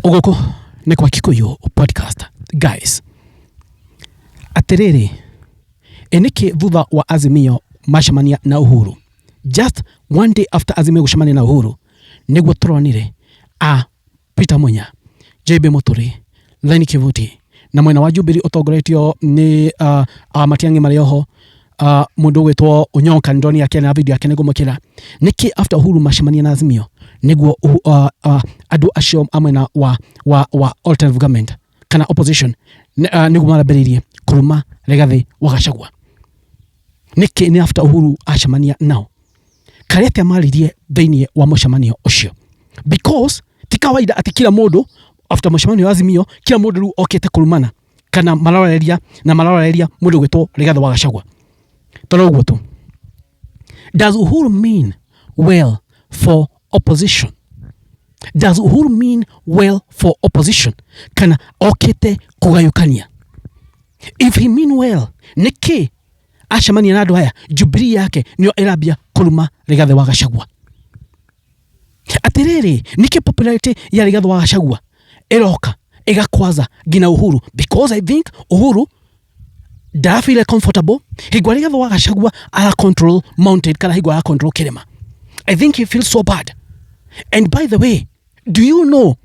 Gũkũ nĩ kwa Kikuyu Podcast. Guys, atĩrĩrĩ, ĩ nĩkĩ thutha wa Azimio macemania na Uhuru, just one day after Azimio gũcemania na Uhuru, nĩguo tũronire a Peter Munya, JB Muturi, Lenny Kivuti na mwena wa Jubilee ũtongoretio nĩ Matiang'i marĩ oho, mũndũ ũgwĩtwo Onyonka nĩndonire akĩaria na video yake nĩngũmwĩkĩra. Nĩkĩ after Uhuru macemania na Azimio nĩguo andũ acio a mwena wa alternative government kana opposition nĩguo marambĩrĩirie kũruma Rigathĩ wa Gachagua? Nĩkĩ nĩ after Uhuru acemania nao? Karĩ atĩa maririe thĩinĩ wa mũcemanio ũcio? Because ti kawaida atĩ kila mũndũ after mũcemanio wa Azimio kila mũndũ rĩu okĩte kũrumana kana maroreria na maroreria mũndũ ũgwĩtwo Rigathĩ wa Gachagua. Tondũ ũguo tu. Does Uhuru mean well for opposition? Does Uhuru mean well for opposition? Kana okĩte kũgayũkania? If he mean well, nĩkĩ acemania na andũ aya Jubilee yake nĩyo ĩrambia kũruma Rigathĩ wa Gachagua? Atĩrĩrĩ, nĩkĩ popularity ya Rigathĩ wa Gachagua ĩroka ĩgakwaza nginya Uhuru? Because I think Uhuru ndarafeel comfortable hingo Rigathĩ wa Gachagua ara control mountain kana hingo ara control kĩrĩma. I think he feels so bad. And by the way, do you know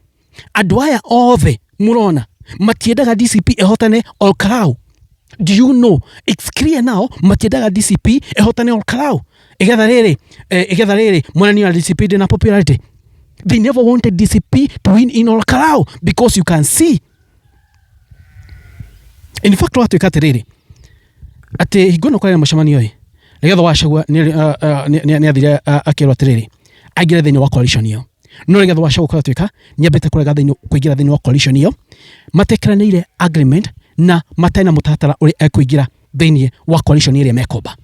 andũ aya othe mũrona matiendaga DCP ĩhotane Ol Kalou? Do you know it's clear now matiendaga DCP ĩhotane Ol Kalou? Igetha rĩrĩ igetha rĩrĩ mwananio ya DCP ndĩna popularity. They never wanted DCP to win in Ol Kalou because you can see, in fact, watuĩka atĩrĩrĩ atĩ hingo ĩno kwarĩ na mũcemanio ĩ Rigathĩ wa Gachagua nĩ athire akĩrwo atĩrĩrĩ aingĩre thĩinĩ wa coalition ĩyo, no Rigathĩ wa Gachagua kũratuĩka nĩ ambĩte kũrega thĩinĩ kũingĩra thĩinĩ wa coalition ĩyo matekĩranĩire agreement na matarĩ na mũtaratara ũrĩa ekũingĩra thĩinĩ wa coalition ĩrĩa mekomba.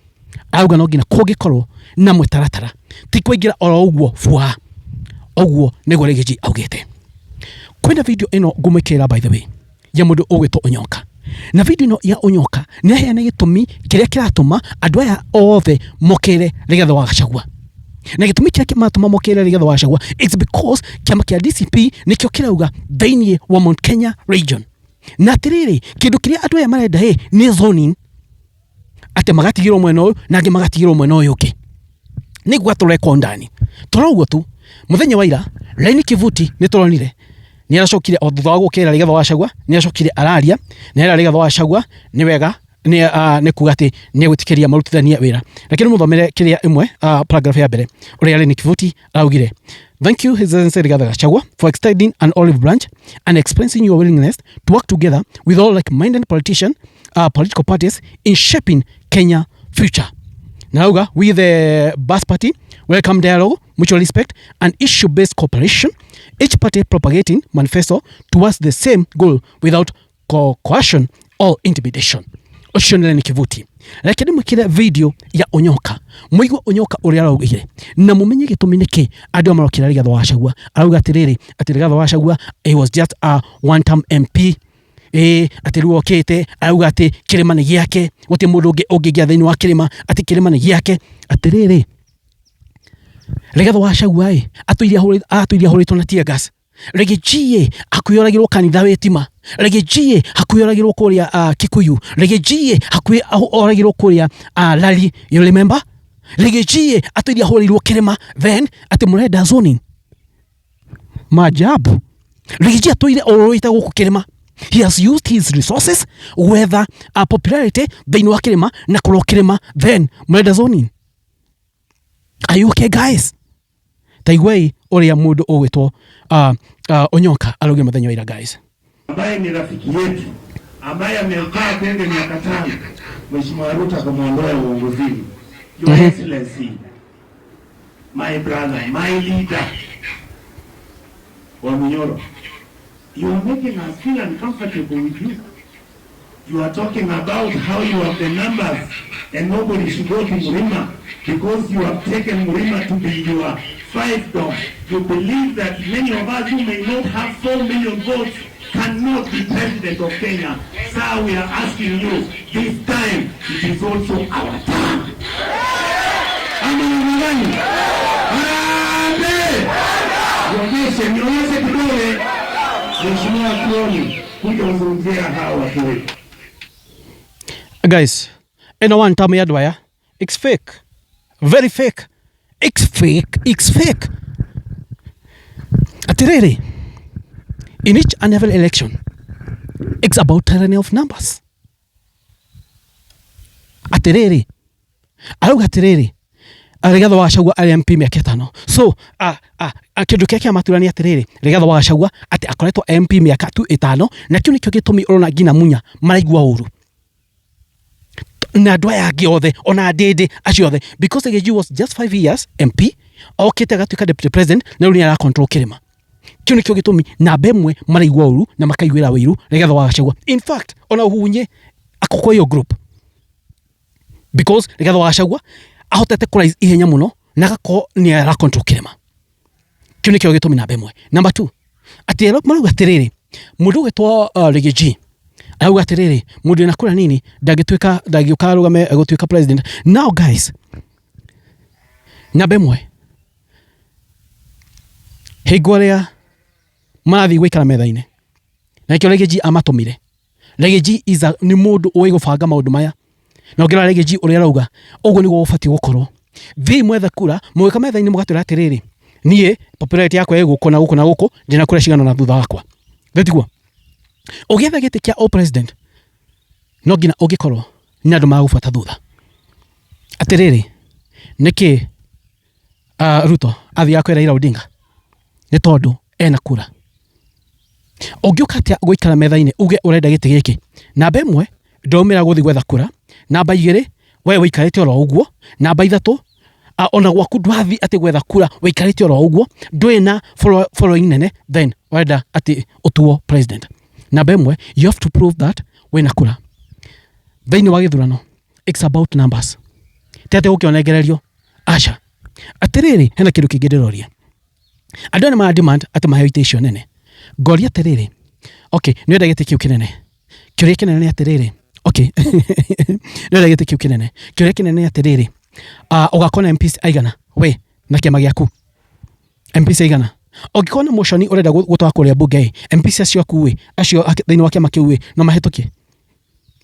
Arauga no nginya kũngĩkorwo na mũtaratara, ti kũingĩra oro ũguo bua. Ũguo nĩguo Riggy G augĩte. Kwĩna video ĩno ngũmwĩkĩrĩra, by the way, ya mũndũ ũgwĩtwo Onyonka, na video ĩno ya Onyonka nĩ aheana gĩtũmi kĩrĩa kĩratũma andũ aya othe mokĩrĩre Rigathĩ wa Gachagua. Na gĩtũmi kĩrĩa kĩratũma mokĩrĩre Rigathĩ wa Gachagua, it's because kĩama kĩa DCP nĩkĩo kĩrauga thĩinĩ wa Mount Kenya region. Na atĩrĩrĩ, kĩndũ kĩrĩa andũ aya marenda ĩ nĩ zoning, atĩ magatigĩrwo mwena ũyũ na angĩ magatigĩrwo mwena ũyũ ũngĩ nĩguo atũrekwo ndani. Toro ũguo tu, mũthenya wa ira Lenny Kivuti nĩ tũronire nĩ aracokire o thutha wa gũkĩra Rigathĩ wa Gachagua, nĩ aracokire araria na era Rigathĩ wa Gachagua nĩ wega nĩ kuga atĩ nĩ egwĩtĩkĩria marutithanie wĩra. Reke nĩmũthomere kĩrĩa ĩmwe, paragraph ya mbere ũrĩa Lenny Kivuti araugire: "Thank you, His Excellency Rigathi Gachagua, for extending an olive branch and expressing your willingness to work together with all like-minded political parties in shaping Kenya future." Nauga, "We the Bas Party welcome dialogue, mutual respect and issue-based cooperation, each party propagating manifesto towards the same goal without coercion or intimidation." Ũcio nĩ Lenny Kivuti. Reke ndĩmwĩkĩre video ya Onyoka mũigue Onyoka ũrĩa araugire na mũmenye gĩtũmi nĩkĩ andũ aya marokĩra Rigathĩ wa Gachagua. Arauga atĩrĩrĩ, atĩ Rigathĩ wa Gachagua, he was just a one term MP, ĩĩ atĩ rĩu okĩte arauga atĩ kĩrĩma nĩ gĩake, gũtirĩ mũndũ ũngĩ ũngĩingĩra thĩinĩ wa kĩrĩma, atĩ kĩrĩma nĩ gĩake. Atĩrĩrĩ, Rigathĩ wa Gachagua ĩ atũire ahũrĩtwo na tear gas. Riggy G ĩ hakuhĩ oragĩrwo kanitha wĩtima. Riggy G ĩ hakuhĩ oragĩrwo kũrĩa Kikuyu. Riggy G ĩ hakuhĩ oragĩrwo kũrĩa Lari, you remember? Riggy G ĩ atũire ahũrĩirwo kĩrĩma, then atĩ mũrenda zoning. Maajabu. Riggy G atũire orũĩte gũkũ kĩrĩma. He has used his resources gwetha popularity thĩinĩ wa kĩrĩma na kũrwo kĩrĩma, then mũrenda zoning. Are you okay, guys? Taiguai ũrĩa mũndũ ũgwĩtwo Onyoka araugire mũthenya wa ira, guys. Ambaye ni rafiki yetu ambaye amekaa tende miaka 5, Mheshimiwa Ruto akamwondoa uongozini. Your Excellency, my brother, my leader wa Munyoro, you are making us feel uncomfortable with you. You are talking about how you have the numbers and nobody should go to Murima because you have taken Murima to be your fiefdom. You believe that many of us who may not have 4 million votes cannot be president of Kenya. Sir, we are asking you, this time it is also our turn. Ama namna gani? Harambee! Nionyeshe, nionyeshe kidole. Mheshimiwa Kioni, kuja uzungumzie hawa watu wetu. Guys, ĩno one term ya andũ aya, it's fake, very fake, it's fake, it's fake. Atĩrĩrĩ, in each and every election, it's about tyranny of numbers. Atĩrĩrĩ, arauga atĩrĩrĩ, Rigathĩ wa Gachagua arĩ MP mĩaka 5. So kĩndũ kĩrĩa kĩamatura nĩ atĩrĩrĩ, Rigathĩ wa Gachagua atĩ akoretwo MP mĩaka tu 5, na kĩu nĩkĩo gĩtũmi ũrona nginya Munya maraigua ũru na andũ aya angĩ othe, ona Ndĩndĩ acio othe, because Riggy G was just 5 years MP, okĩte agatuĩka deputy president, na rĩu nĩ ara control kĩrĩma. Kĩu nĩkĩo gĩtũmi namba ĩmwe maraigua ũru na makaiguĩra wĩiru Rigathĩ wa Gachagua. In fact, ona Uhunye akoko ĩyo group, because Rigathĩ wa Gachagua ahotete kũraise ihenya mũno na agakorwo nĩ ara control kĩrĩma. Kĩu nĩkĩo gĩtũmi namba ĩmwe. Number 2, atĩ marauga atĩrĩrĩ, mũndũ ũgwĩtwo Riggy G arauga atĩrĩrĩ, mũndũ wĩna kura nini ndangĩtuĩka, ndangĩũka arũgame gũtuĩka president. Now guys, namba ĩmwe, hingo ĩrĩa marathiĩ gũikara metha-inĩ, na nĩkĩo Riggy G amatũmire. Riggy G is a, nĩ mũndũ ũĩ gũbanga maũndũ maya, na ũngĩrora Riggy G ũrĩa arauga, ũguo nĩguo gũbatiĩ gũkorwo. Thiĩi mwethe kura, mũgĩũka metha-inĩ mũgatwĩra atĩrĩrĩ, niĩ popularity yakwa ĩ gũkũ na gũkũ na gũkũ, ndĩna kura cigana na thutha wakwa. Githĩ tiguo? Ũgĩetha gĩtĩ kĩa o president, no nginya ũngĩkorwo nĩ andũ magũbuata thutha. Atĩrĩrĩ, nĩkĩ Ruto athiaga kwĩ Raila Odinga? Nĩ tondũ ena kura. Ũngĩũka atĩa gũikara metha-inĩ uge ũrenda gĩtĩ gĩkĩ? Namba ĩmwe, ndũraumĩra gũthiĩ gwetha kura. Namba 2, we ũikarĩte oro ũguo. Namba 3, ona gwaku ndwathiĩ atĩ gwetha kura, ũikarĩte oro ũguo, ndũrĩ na following nene, then ũrenda atĩ ũtuo president. Namba ĩmwe, you have to prove that wĩna kura. Thĩinĩ wa gĩthurano, it's about numbers. Ti atĩ gũkĩonengererio, aca. Atĩrĩrĩ, hena kĩndũ kĩngĩ ndĩroria. Andũ aya nĩ mara demand atĩ maheo itĩ icio nene. Ngoria atĩrĩrĩ, okay, nĩ ũrenda gĩtĩ kĩu kĩnene. Kĩũria kĩnene nĩ atĩrĩrĩ, okay, nĩ ũrenda gĩtĩ kĩu kĩnene. Kĩũria kĩnene nĩ atĩrĩrĩ, ũgakorwo na MPs aigana we na kĩama gĩaku? MPs aigana? Ũngĩkorwo na motion ũrenda gũtwara kũrĩa bunge ĩ, MPs acio aku ĩ, acio thĩinĩ wa kĩama kĩu ĩ, no mahĩtũkie?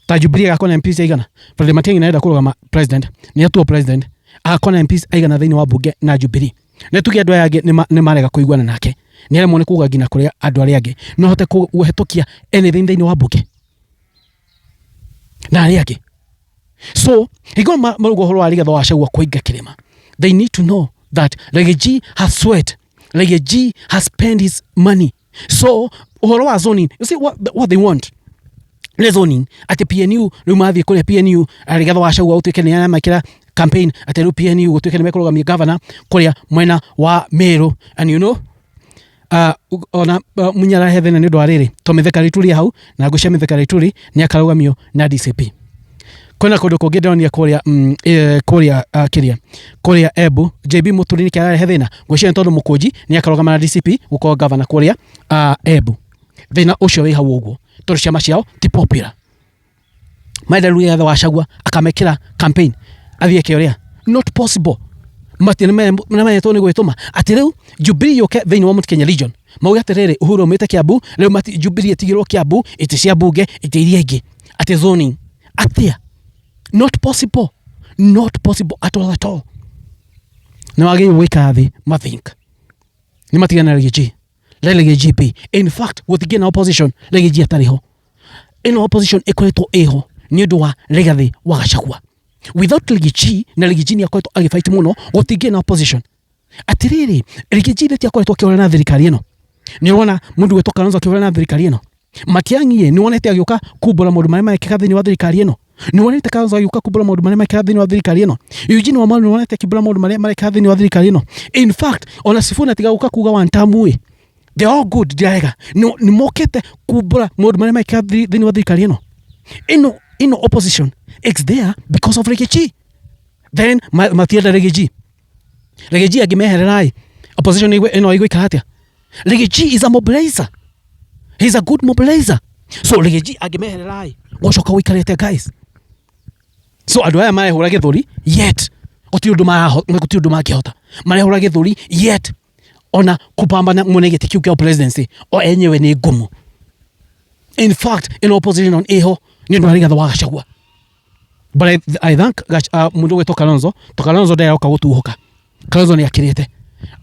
Ta Jubilee agakorwo na MPs aigana? Fred Matiang'i nĩarenda kũrũgama president, nĩ atuo president, agakorwo na MPs aigana thĩinĩ wa bunge na Jubilee? Nĩ tuge andũ aya angĩ nĩ marega kũiguana nake, nĩ aremwo nĩ kuga nginya kũrĩa andũ arĩa angĩ, no ahote kũhĩtũkia anything thĩinĩ wa bunge na arĩa angĩ. So hingo marauga ũhoro wa Rigathĩ wa Gachagua kũinga kĩrĩma, they need to know that Riggy G has sweat, Riggy G has spent his money. So ũhoro wa zoning, you see what they want nĩ zoning, atĩ PNU rĩu mathiĩ kũrĩa PNU, Rigathĩ wa Gachagua gũtuĩke nĩ aramekĩra campaign atĩ rĩu PNU gũtuĩke nĩ mekũrũgamia governor kũrĩa mwena wa Meru. And you know, ona Munya arahe thĩna nĩ ũndũ wa rĩrĩ, to Mithika Linturi hau, na ngũcia Mithika Linturi nĩ akarũgamio na DCP. Kwĩna kũndũ kũngĩ ndĩronire kũrĩa, kũrĩa, kĩrĩa, kũrĩa Embu, JB Mũturi nĩkĩ ararehe thĩna? Ngwĩciria nĩ tondũ Mũkũnji nĩ akarũgama na DCP gũkorwo governor kũrĩa, Embu. Thĩna ũcio wĩ hau ũguo, tondũ ciama ciao ti popular. Marenda rĩu Rigathĩ wa Gachagua akamekĩra campaign athiĩ eke ũrĩa, not possible. Nĩmenyetwo nĩ gwĩtũma atĩ rĩu Jubilee yũke thĩinĩ wa Mount Kenya region, mauge atĩrĩrĩ, Uhuru aumĩte Kiambu, rĩu Jubilee ĩtigĩrwo Kiambu, itĩ cia bunge, itĩ iria ingĩ, atĩ zoning atĩa? Not possible, not possible at all at all. Nĩ wagĩrĩirwo gũikara thĩ mathink, nĩ matigane na Riggy G, let Riggy G be. In fact, gũtingĩ na opposition Riggy G atarĩ ho. Ĩno opposition ĩkoretwo ĩho nĩ ũndũ wa Rigathĩ wa Gachagua. Without Riggy G, na Riggy G nĩ akoretwo agĩfight mũno, gũtingĩ na opposition. Atĩrĩrĩ, Riggy G nĩ akoretwo akĩhũrana na thirikari ĩno. Nĩ ũrona mũndũ gwĩtwo Kalonzo akĩhũrana na thirikari ĩno? Matiang'i nĩ wonete agĩũka kumbũra maũndũ marĩa marekĩka thĩinĩ wa thirikari ĩno? Nĩ wonete Kalonzo agĩũka kumbũra maũndũ marĩa marekĩka thĩinĩ wa thirikari ĩno? Eugene Wamalwa nĩ wonete akĩumbũra maũndũ marĩa marekĩka thĩinĩ wa thirikari ĩno? In fact, ona Sifuna tiga gũka kuga one term ĩ, they are all good, ndirarega. Nĩ mokĩte kumbũra maũndũ marĩa marekĩka thĩinĩ wa thirikari ĩno. Ĩno opposition it's there because of Riggy G. Then matienda Riggy G. Riggy G angĩmeherera ĩ, opposition ĩno ĩgũikara atĩa? Riggy G is a mobilizer. He's a good mobilizer. So Riggy G angĩmeherera ĩ, gũcoka gũikarĩte guys. So andũ aya marehũra gĩthũri yet gũtirĩ ũndũ mangĩhota. Marehũra gĩthũri yet Ona kupambana mwene gĩtĩ kĩu kĩa presidency o enyewe nĩ ngumu. In fact, in opposition ĩho nĩ ũndũ wa Rigathĩ wa Gachagua. But I thank mũndũ ũgwĩtwo Kalonzo, to Kalonzo nderoka gũtuhũka. Kalonzo nĩ akĩrĩte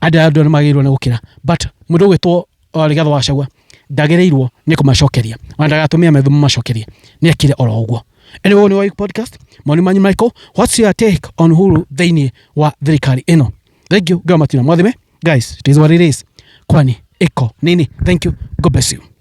andũ nĩ magĩrĩirwo nĩ gũkĩra, but mũndũ ũgwĩtwo Rigathĩ wa Gachagua ndagĩrĩirwo nĩ kũmacokeria, ona ndagatũmĩa methu mamacokerie, nĩ akire oro ũguo. Anyway, nĩ wa podcast maoni manyu. Michael, what's your take on Uhuru thĩinĩ wa thirikari ĩno? Thank you. Ngai matina mwathime. Guys, it is what it is. Kwani iko nini? Thank you. God bless you.